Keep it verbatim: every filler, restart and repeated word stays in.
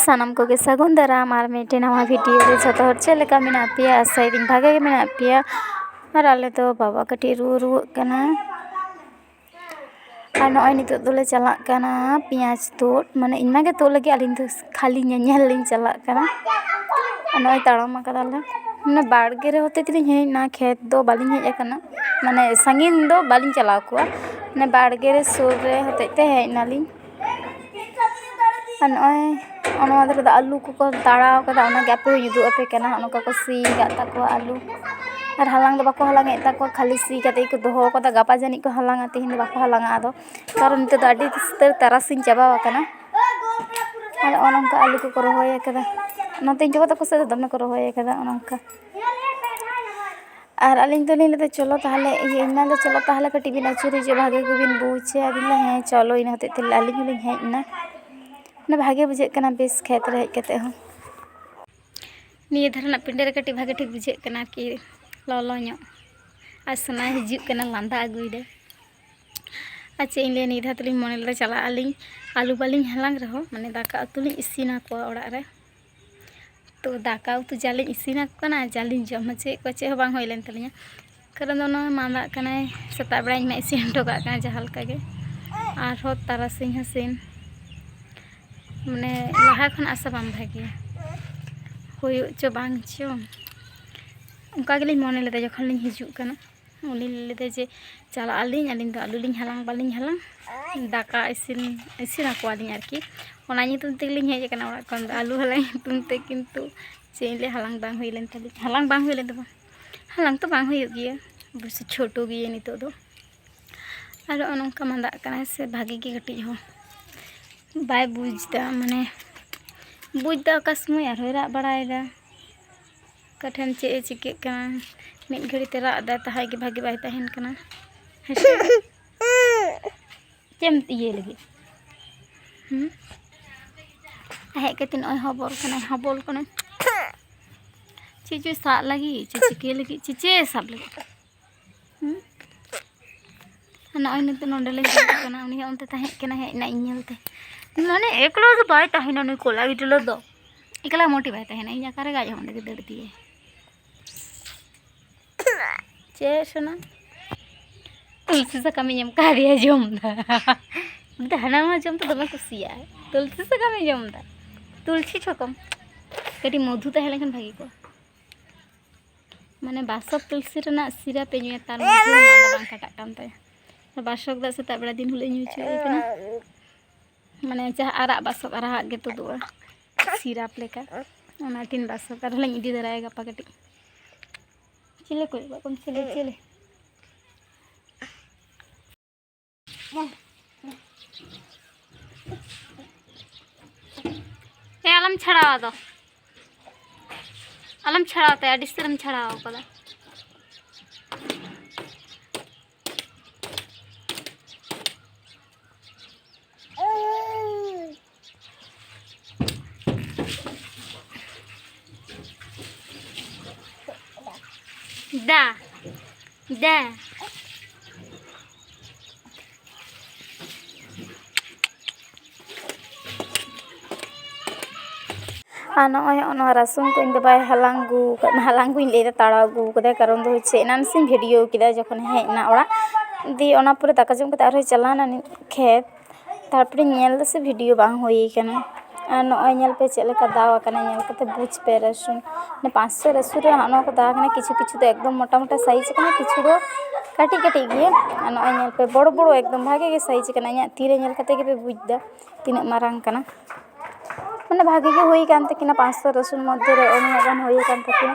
ᱥᱟᱱᱟᱢ ᱠᱚᱜᱮ ᱥᱟᱹᱜᱩᱱ ᱫᱟᱨᱟᱢ ᱟᱨ ᱢᱤᱫᱴᱮᱱ ᱱᱟᱣᱟ ᱵᱷᱤᱰᱤᱭᱳ ᱨᱮ᱾ ᱡᱷᱚᱛᱚ ᱦᱚᱲ ᱪᱮᱫ ᱞᱮᱠᱟ ᱢᱮᱱᱟᱜ ᱯᱮᱭᱟ? ᱟᱥᱟᱭᱮᱫᱟᱹᱧ ᱵᱷᱟᱜᱮ ᱜᱮ ᱢᱮᱱᱟᱜ ᱯᱮᱭᱟ᱾ ᱟᱨ ᱟᱞᱮ ᱫᱚ ᱵᱟᱵᱟ ᱠᱟᱹᱴᱤᱡ ᱨᱩᱣᱟᱹ ᱨᱩᱣᱟᱹᱜ ᱠᱟᱱᱟ᱾ ᱟᱨ ᱱᱚᱜᱼᱚᱭ ᱱᱤᱛᱚᱜ ᱫᱚᱞᱮ ᱪᱟᱞᱟᱜ ᱠᱟᱱᱟ ᱯᱮᱸᱭᱟᱡᱽ ᱛᱩᱫ, ᱢᱟᱱᱮ ᱤᱧ ᱢᱟ ᱜᱮ ᱛᱩᱫ ᱞᱟᱹᱜᱤᱫ, ᱟᱹᱞᱤᱧ ᱫᱚ ᱠᱷᱟᱹᱞᱤ ᱧᱮᱧᱮᱞ ᱞᱤᱧ ᱪᱟᱞᱟᱜ ᱠᱟᱱᱟ᱾ ᱟᱨ ᱱᱚᱜᱼᱚᱭ ᱛᱟᱲᱟᱢ ᱟᱠᱟᱫᱟᱞᱮ, ᱢᱟᱱᱮ ᱵᱟᱲᱜᱮ ᱨᱮ ᱦᱚᱛᱮᱡ ᱛᱮᱞᱤᱧ ᱦᱮᱡ ᱮᱱᱟ, ᱠᱷᱮᱛ ᱫᱚ ᱵᱟᱹᱞᱤᱧ ᱦᱮᱡ ᱟᱠᱟᱱᱟ, ᱢᱟᱱᱮ ᱥᱟᱺᱜᱤᱧ ᱫᱚ ᱵᱟᱹᱞᱤᱧ ᱪᱟᱞᱟᱣ ᱠᱚᱜᱼᱟ, ᱢᱟᱱᱮ ᱵᱟᱲᱜᱮ ᱨᱮ ᱥᱩᱨ ᱨᱮ ᱦᱚᱛᱮᱡ ᱛᱮ ᱦᱮᱡ ᱮᱱᱟᱞᱤᱧ᱾ ᱟᱨ ᱱᱚᱜᱼᱚᱭ ᱱᱚᱣᱟ ᱫᱷᱟᱨᱮ ᱫᱚ ᱟᱹᱞᱩ ᱠᱚᱠᱚ ᱛᱟᱲᱟᱣ ᱠᱟᱫᱟ, ᱚᱱᱟᱜᱮ ᱟᱯᱮ ᱦᱚᱸᱧ ᱩᱫᱩᱜ ᱟᱯᱮ ᱠᱟᱱᱟ᱾ ᱱᱚᱜᱼᱚ ᱱᱚᱝᱠᱟ ᱠᱚ ᱥᱤ ᱟᱠᱟᱫ ᱛᱟᱠᱚᱣᱟ ᱟᱹᱞᱩ, ᱟᱨ ᱦᱟᱞᱟᱝ ᱫᱚ ᱵᱟᱠᱚ ᱦᱟᱞᱟᱝ ᱮᱫ ᱛᱟᱠᱚᱣᱟ, ᱠᱷᱟᱹᱞᱤ ᱥᱤ ᱠᱟᱛᱮ ᱜᱮᱠᱚ ᱫᱚᱦᱚ ᱠᱟᱫᱟ᱾ ᱜᱟᱯᱟ ᱡᱟᱹᱱᱤᱡ ᱠᱚ ᱦᱟᱞᱟᱝᱟ, ᱛᱮᱦᱮᱧ ᱫᱚ ᱵᱟᱠᱚ ᱦᱟᱞᱟᱝᱟ ᱟᱫᱚ, ᱠᱟᱨᱚᱱ ᱱᱤᱛᱚᱜ ᱫᱚ ᱟᱹᱰᱤ ᱩᱥᱛᱟᱹᱨ ᱛᱟᱨᱟᱥᱤᱧ ᱪᱟᱵᱟᱣ ᱟᱠᱟᱱᱟ᱾ ᱟᱨ ᱱᱚᱜᱼᱚ ᱱᱚᱝᱠᱟ ᱟᱹᱞᱩ ᱠᱚᱠᱚ ᱨᱚᱦᱚᱭ ᱟᱠᱟᱫᱟ, ᱱᱚᱛᱮ ᱤᱧ ᱡᱚᱠᱷᱚᱱ ᱛᱟᱠᱚ ᱥᱮᱫ ᱫᱚ ᱫᱚᱢᱮ ᱠᱚ ᱨᱚᱦᱚᱭ ᱟᱠᱟᱫᱟ ᱱᱚᱜᱼᱚ ᱱᱚᱝᱠᱟ᱾ ᱟᱨ ᱟᱹᱞᱤᱧ ᱫᱚᱞᱤᱧ ᱞᱟᱹᱭᱫᱟ, "ᱪᱚᱞᱚ ᱛᱟᱦᱚᱞᱮ ᱤᱭᱟᱹ, ᱤᱧ ᱢᱮᱱᱫᱟ, ᱪᱚᱞᱚ ᱛᱟᱦᱚᱞᱮ ᱠᱟᱹᱴᱤᱡ ᱵᱤᱱ ᱟᱹᱪᱩᱨ ᱦᱤᱡᱩᱜᱼᱟ, ᱵᱷᱟᱜᱮ ᱜᱮᱵᱤᱱ ᱵᱩᱡᱟ?" ᱟᱫᱚᱧ ᱞᱟᱹᱭᱫᱟ, "ᱦᱮᱸ, ᱪᱚᱞᱚ", ᱤᱱᱟᱹ ᱦᱚᱛᱮᱡ ᱛᱮ ᱟᱹᱞᱤᱧ ᱦᱚᱸᱞᱤᱧ ᱦᱮᱡ ᱮᱱᱟ᱾ ᱢᱟᱱᱮ ᱵᱷᱟᱜᱮ ᱵᱩᱡᱷᱟᱹᱜ ᱠᱟᱱᱟ ᱵᱮᱥ ᱠᱷᱮᱛ ᱨᱮ ᱦᱮᱡ ᱠᱟᱛᱮ ᱦᱚᱸ᱾ ᱱᱤᱭᱟᱹ ᱫᱷᱟᱨᱮᱱᱟᱜ ᱯᱤᱸᱰᱟᱹ ᱨᱮ ᱠᱟᱹᱴᱤᱡ ᱵᱷᱟᱜᱮ ᱴᱷᱤᱠ ᱵᱩᱡᱷᱟᱹᱜ ᱠᱟᱱᱟ ᱟᱨᱠᱤ, ᱞᱚᱞᱚ ᱧᱚᱜ᱾ ᱟᱨ ᱥᱚᱱᱟᱭ ᱦᱤᱡᱩᱜ ᱠᱟᱱᱟ, ᱞᱟᱸᱫᱟ ᱟᱹᱜᱩᱭᱮᱫᱟᱭ᱾ ᱟᱨ ᱪᱮᱫ ᱤᱧ ᱞᱟᱹᱭᱟ, ᱱᱤᱭᱟᱹ ᱫᱷᱟᱣ ᱫᱚᱞᱤᱧ ᱢᱚᱱᱮ ᱞᱮᱫᱟ ᱪᱟᱞᱟᱜ ᱟᱹᱞᱤᱧ, ᱟᱹᱞᱩ ᱵᱟᱹᱞᱤᱧ ᱦᱟᱞᱟᱝ ᱨᱮᱦᱚᱸ, ᱢᱟᱱᱮ ᱫᱟᱠᱟ ᱩᱛᱩ ᱞᱤᱧ ᱤᱥᱤᱱ ᱟᱠᱚᱣᱟ ᱚᱲᱟᱜ ᱨᱮ᱾ ᱛᱚ ᱫᱟᱠᱟ ᱩᱛᱩ ᱡᱟᱞᱤᱧ ᱤᱥᱤᱱ ᱟᱠᱚ ᱠᱟᱱᱟ, ᱡᱟᱞᱤᱧ ᱡᱚᱢ ᱦᱚᱪᱚᱭᱮᱫ ᱠᱚᱣᱟ, ᱪᱮᱫ ᱦᱚᱸ ᱵᱟᱝ ᱦᱩᱭ ᱞᱮᱱ ᱛᱟᱹᱞᱤᱧᱟ᱾ ᱠᱟᱨᱚᱱ ᱫᱚ ᱱᱚᱜᱼᱚᱭ ᱢᱟᱸᱫᱟᱜ ᱠᱟᱱᱟᱭ, ᱥᱮᱛᱟᱜ ᱵᱮᱲᱟᱧ ᱢᱟ ᱤᱥᱤᱱ ᱦᱚᱴᱚ ᱠᱟᱜ ᱠᱟᱱᱟ ᱡᱟᱦᱟᱸ ᱞᱮᱠᱟ ᱜᱮ, ᱟᱨᱦᱚᱸ ᱛᱟᱨᱟᱥᱤᱧ ᱦᱚᱸ ᱥᱤᱱ, ᱢᱟᱱᱮ ᱞᱟᱦᱟ ᱠᱷᱚᱱ ᱟᱥᱟ ᱵᱟᱝ ᱵᱷᱟᱜᱮᱭᱟ, ᱦᱩᱭᱩᱜ ᱪᱚ ᱵᱟᱝ ᱪᱚ, ᱚᱱᱠᱟ ᱜᱮᱞᱤᱧ ᱢᱚᱱᱮ ᱞᱮᱫᱟ ᱡᱚᱠᱷᱚᱱ ᱞᱤᱧ ᱦᱤᱡᱩᱜ ᱠᱟᱱᱟ᱾ ᱩᱱᱤ ᱞᱟᱹᱭ ᱞᱮᱫᱟ ᱡᱮ, "ᱪᱟᱞᱟᱜ ᱟᱹᱞᱤᱧ, ᱟᱹᱞᱤᱧ ᱫᱚ ᱟᱹᱞᱩ ᱞᱤᱧ ᱦᱟᱞᱟᱝ, ᱵᱟᱹᱞᱤᱧ ᱦᱟᱞᱟᱝ, ᱫᱟᱠᱟ ᱤᱥᱤᱱ, ᱤᱥᱤᱱ ᱟᱠᱚᱣᱟᱞᱤᱧ ᱟᱨᱠᱤ, ᱚᱱᱟ ᱧᱩᱛᱩᱢ ᱛᱮᱜᱮᱞᱤᱧ ᱦᱮᱡ ᱟᱠᱟᱱᱟ ᱚᱲᱟᱜ ᱠᱷᱚᱱ ᱫᱚ, ᱟᱹᱞᱩ ᱦᱟᱞᱟᱝ ᱧᱩᱛᱩᱢ ᱛᱮ, ᱠᱤᱱᱛᱩ ᱪᱮᱫ ᱤᱧ ᱞᱟᱹᱭᱟ, ᱦᱟᱞᱟᱝ ᱵᱟᱝ ᱦᱩᱭ ᱞᱮᱱ ᱛᱟᱹᱞᱤᱧ, ᱦᱟᱞᱟᱝ ᱵᱟᱝ ᱦᱩᱭ ᱞᱮᱱ ᱫᱚ ᱵᱟᱝ, ᱦᱟᱞᱟᱝ ᱛᱚ ᱵᱟᱝ ᱦᱩᱭᱩᱜ ᱜᱮᱭᱟ, ᱚᱵᱚᱥᱥᱳᱭ ᱪᱷᱳᱴᱳ ᱜᱮᱭᱟ ᱱᱤᱛᱚᱜ ᱫᱚ᱾ ᱟᱨ ᱱᱚᱜᱼᱚ ᱱᱚᱝᱠᱟ ᱢᱟᱸᱫᱟᱜ ᱠᱟᱱᱟᱭ ᱥᱮ, ᱵᱷᱟᱜᱮ ᱜᱮ ᱠᱟᱹᱴᱤᱡ ᱦᱚᱸ ᱵᱟᱭ ᱵᱩᱡᱽ ᱮᱫᱟ, ᱢᱟᱱᱮ ᱵᱩᱡᱽ ᱮᱫᱟ ᱚᱠᱟ ᱥᱚᱢᱚᱭ ᱟᱨᱦᱚᱸᱭ ᱨᱟᱜ ᱵᱟᱲᱟᱭᱮᱫᱟ, ᱚᱠᱟ ᱴᱷᱮᱱ ᱪᱮᱫ ᱮ ᱪᱤᱠᱟᱹᱜ ᱠᱟᱱᱟ᱾ ᱢᱤᱫ ᱜᱷᱟᱹᱲᱤ ᱛᱮ ᱨᱟᱜ ᱮᱫᱟᱭ, ᱛᱟᱦᱮᱸ ᱜᱮ ᱵᱷᱟᱜᱮ ᱵᱟᱭ ᱛᱟᱦᱮᱱ ᱠᱟᱱᱟ᱾ ᱦᱮᱸᱥᱮ? ᱪᱮᱫ ᱮᱢ ᱤᱭᱟᱹᱭ ᱞᱟᱹᱜᱤᱫ? ᱦᱩᱸ? ᱦᱮᱡ ᱠᱟᱛᱮ ᱱᱚᱜᱼᱚᱭ ᱦᱚᱵᱚᱞ ᱠᱟᱱᱟᱭ, ᱦᱚᱵᱚᱞ ᱠᱟᱱᱟᱭ᱾ ᱪᱮᱫ ᱪᱚᱭ ᱥᱟᱵ ᱞᱟᱹᱜᱤᱫ, ᱪᱮᱫ ᱪᱤᱠᱟᱹᱭ ᱞᱟᱹᱜᱤᱫ, ᱪᱮᱫ ᱪᱮᱫ ᱥᱟᱵ ᱞᱟᱹᱜᱤᱫ? ᱦᱩᱸ? ᱟᱨ ᱱᱚᱜᱼᱚᱭ ᱱᱤᱛᱚᱜ ᱱᱚᱸᱰᱮ ᱞᱮ ᱫᱩᱲᱩᱵ ᱠᱟᱱᱟ, ᱩᱱᱤ ᱦᱚᱸ ᱚᱱᱛᱮ ᱛᱟᱦᱮᱸ ᱠᱟᱱᱟ, ᱦᱮᱡ ᱮᱱᱟ ᱤᱧ ᱧᱮᱞ ᱛᱮ᱾ ᱢᱟᱱᱮ ᱮᱠᱞᱟ ᱫᱚ ᱵᱟᱭ ᱛᱟᱦᱮᱱᱟ ᱱᱩᱭ ᱠᱚᱞᱟ ᱜᱤᱫᱽᱨᱟᱹ ᱫᱚ᱾ ᱮᱠᱞᱟ ᱢᱚᱴᱤ ᱵᱟᱭ ᱛᱟᱦᱮᱱᱟ, ᱤᱧ ᱚᱠᱟᱨᱮ ᱟᱡ ᱦᱚᱸ ᱚᱸᱰᱮ ᱜᱮ ᱫᱟᱹᱲ ᱤᱫᱤᱭᱟᱭ᱾ ᱪᱮᱫ ᱥᱚᱱᱟ? ᱛᱩᱞᱥᱤ ᱥᱟᱠᱟᱢᱤᱧ ᱮᱢ ᱠᱟᱫᱮᱭᱟ, ᱡᱚᱢ ᱫᱟ᱾ ᱫᱟᱱᱟ ᱢᱟ ᱡᱚᱢ ᱫᱚ ᱫᱚᱢᱮ ᱠᱩᱥᱤᱭᱟᱜᱼᱟᱭ᱾ ᱛᱩᱞᱥᱤ ᱥᱟᱠᱟᱢᱮ ᱡᱚᱢ ᱫᱟ᱾ ᱛᱩᱞᱥᱤ ᱪᱷᱚᱠᱚᱢ᱾ ᱠᱟᱹᱴᱤᱡ ᱢᱚᱫᱷᱩ ᱛᱟᱦᱮᱸ ᱞᱮᱱᱠᱷᱟᱱ ᱵᱷᱟᱜᱮ ᱠᱚᱜᱼᱟ᱾ ᱢᱟᱱᱮ ᱵᱟᱥᱚᱠ ᱛᱩᱞᱥᱤ ᱨᱮᱱᱟᱜ ᱥᱤᱨᱟᱯ ᱮ ᱧᱩᱭᱟ, ᱛᱟᱨ ᱢᱚᱫᱽᱫᱷᱮ ᱦᱚᱸ ᱢᱟᱸᱫᱟ ᱵᱟᱝ ᱠᱟᱴᱟᱜ ᱠᱟᱱ ᱛᱟᱭᱟ᱾ ᱵᱟᱥᱚᱠ ᱫᱟᱜ ᱥᱮᱛᱟᱜ ᱵᱮᱲᱟ ᱫᱤᱱ ᱦᱤᱞᱳᱜ ᱧᱩ ᱦᱚᱪᱚᱭᱮ ᱠᱟᱱᱟ᱾ ᱢᱟᱱᱮ ᱡᱟᱦᱟᱸ ᱟᱨᱟᱜ ᱵᱟᱥᱚᱠ, ᱟᱨᱟᱜ ᱜᱮ ᱛᱩᱫᱩᱜᱼᱟ ᱥᱤᱨᱟᱯ ᱞᱮᱠᱟ᱾ ᱚᱱᱟ ᱴᱤᱱ ᱵᱟᱥᱚᱠ ᱟᱨᱦᱚᱸ ᱞᱤᱧ ᱤᱫᱤ ᱫᱟᱨᱟᱭᱟ ᱜᱟᱯᱟ ᱠᱟᱹᱴᱤᱡ᱾ ᱪᱤᱞᱤ ᱠᱚᱭᱚᱜ ᱠᱟᱜ ᱠᱚᱢ, ᱪᱤᱞᱤ, ᱪᱤᱞᱤ? ᱮ, ᱟᱞᱚᱢ ᱪᱷᱟᱲᱟᱣᱟ ᱫᱚ᱾ ᱟᱞᱚᱢ ᱪᱷᱟᱲᱟᱣ ᱛᱟᱭᱟ, ᱟᱹᱰᱤ ᱩᱥᱛᱟᱹᱨᱮᱢ ᱪᱷᱟᱲᱟᱣ ᱠᱟᱫᱟ᱾ ᱫᱟ, ᱫᱟ᱾ ᱟᱨ ᱱᱚᱜᱼᱚᱭ ᱱᱚᱜᱼᱚ ᱱᱚᱣᱟ ᱨᱟᱹᱥᱩᱱ ᱠᱚ ᱤᱧ ᱵᱟᱵᱟᱭ ᱦᱟᱞᱟᱝ ᱟᱹᱜᱩ ᱟᱠᱟᱫ, ᱦᱟᱞᱟᱝ ᱟᱹᱜᱩᱧ ᱞᱟᱹᱭᱫᱟ, ᱛᱟᱲᱟᱣ ᱟᱹᱜᱩ ᱟᱠᱟᱫᱟᱭ, ᱠᱟᱨᱚᱱ ᱫᱚ ᱦᱚᱪᱪᱷᱮ ᱮᱱᱟᱱ ᱥᱮᱧ ᱵᱷᱤᱰᱤᱭᱳ ᱠᱮᱫᱟ ᱡᱚᱠᱷᱚᱱ ᱦᱮᱡ ᱮᱱᱟ ᱚᱲᱟᱜ᱾ ᱫᱤᱭᱮ ᱚᱱᱟ ᱯᱚᱨᱮ ᱫᱟᱠᱟ ᱡᱚᱢ ᱠᱟᱛᱮ ᱟᱨᱦᱚᱸᱭ ᱪᱟᱞᱟᱣ ᱮᱱᱟ ᱠᱷᱮᱛ, ᱛᱟᱨᱯᱚᱨᱮᱧ ᱧᱮᱞ ᱫᱟ ᱥᱮ ᱵᱷᱤᱰᱤᱭᱳ ᱵᱟᱝ ᱦᱩᱭ ᱠᱟᱱᱟ᱾ ᱟᱨ ᱱᱚᱜᱼᱚᱭ ᱧᱮᱞ ᱯᱮ ᱪᱮᱫ ᱞᱮᱠᱟ ᱫᱟᱣ ᱟᱠᱟᱱᱟ, ᱧᱮᱞ ᱠᱟᱛᱮ ᱵᱩᱡᱽ ᱯᱮ ᱨᱟᱹᱥᱩᱱ᱾ ᱢᱟᱱᱮ ᱯᱟᱸᱪᱥᱚ ᱨᱟᱹᱥᱩᱱ ᱨᱮ ᱱᱚᱜᱼᱚ ᱱᱚᱣᱟ ᱠᱚ ᱫᱟᱣ ᱟᱠᱟᱱᱟ, ᱠᱤᱪᱷᱩ ᱠᱤᱪᱷᱩ ᱫᱚ ᱮᱠᱫᱚᱢ ᱢᱚᱴᱟ ᱢᱚᱴᱟ ᱥᱟᱭᱤᱡᱽ ᱠᱟᱱᱟ, ᱠᱤᱪᱷᱩ ᱫᱚ ᱠᱟᱹᱴᱤᱡ ᱠᱟᱹᱴᱤᱡ ᱜᱮᱭᱟ᱾ ᱟᱨ ᱱᱚᱜᱼᱚᱭ ᱧᱮᱞ ᱯᱮ ᱵᱚᱲᱚ ᱵᱚᱲᱚ ᱮᱠᱫᱚᱢ ᱵᱷᱟᱜᱮ ᱜᱮ ᱥᱟᱭᱤᱡᱽ ᱠᱟᱱᱟ, ᱤᱧᱟᱹᱜ ᱛᱤ ᱨᱮ ᱧᱮᱞ ᱠᱟᱛᱮ ᱜᱮᱯᱮ ᱵᱩᱡᱽ ᱫᱟ ᱛᱤᱱᱟᱹᱜ ᱢᱟᱨᱟᱝ ᱠᱟᱱᱟ᱾ ᱢᱟᱱᱮ ᱵᱷᱟᱜᱮ ᱜᱮ ᱦᱩᱭ ᱠᱟᱱ ᱛᱟᱹᱠᱤᱱᱟ, ᱯᱟᱸᱪᱥᱚ ᱨᱟᱹᱥᱩᱱ ᱢᱚᱫᱽᱫᱷᱮ ᱨᱮ ᱩᱱᱟᱹᱜ ᱜᱟᱱ ᱦᱩᱭ ᱠᱟᱱ ᱛᱟᱹᱠᱤᱱᱟ᱾